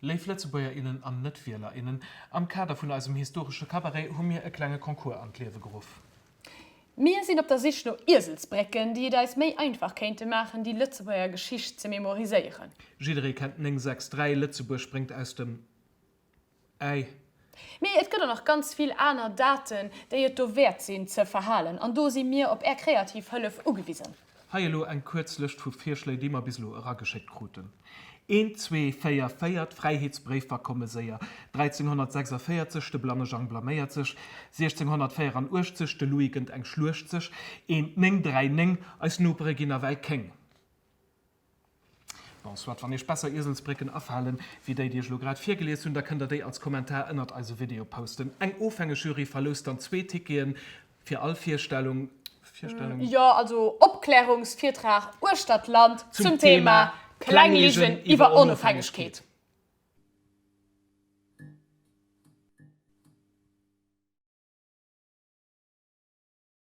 Léif Lëtzebuerger, innen an Net-Wieler, innen, am Kader vun eisem historesche Cabaret hu mir e klenge Concours an d'Liewe geruff. Mir sinn op der Sich no Ieselsbrécken, déi et eis méi einfach kéinte maachen, déi Lëtzebuerger Geschicht ze memoriséieren. Jidderee kennt 963, Lëtzebuerg spréngt aus dem Äi. Mee et gëtt och nach ganz vill aner Daten, déi et dowäert sinn ze verhalen, an do si mir op Är kreativ Hëllef ugewisen. Hei elo eng kuerz Lëscht vu Virschléi, déi mer bis elo erageschéckt kruten, Eent, zwee, véier, 4, d'Fräiheetsbréifer komme séier, 1346, de blanne Jang blaméiert sech, 1684, de Louis gënnt eng Schluecht sech, eent, néng, dräi, néng, eis Nopere ginn nawell kéng. Bon, soit, wann iech besser Ieselsbrécken afalen, wéi déi, déi ech elo grad virgelies hunn, da kënnt der déi als Kommentar ënnert eise Video posten. Eng ofhängeg Jury verloust dann zwee Ticketen fir all Virstellung, Virstellung? Jo, also Opklärungsvirtrag uechter d'Land zum Thema Kleng Ligen iwwer Onofhängegkeet.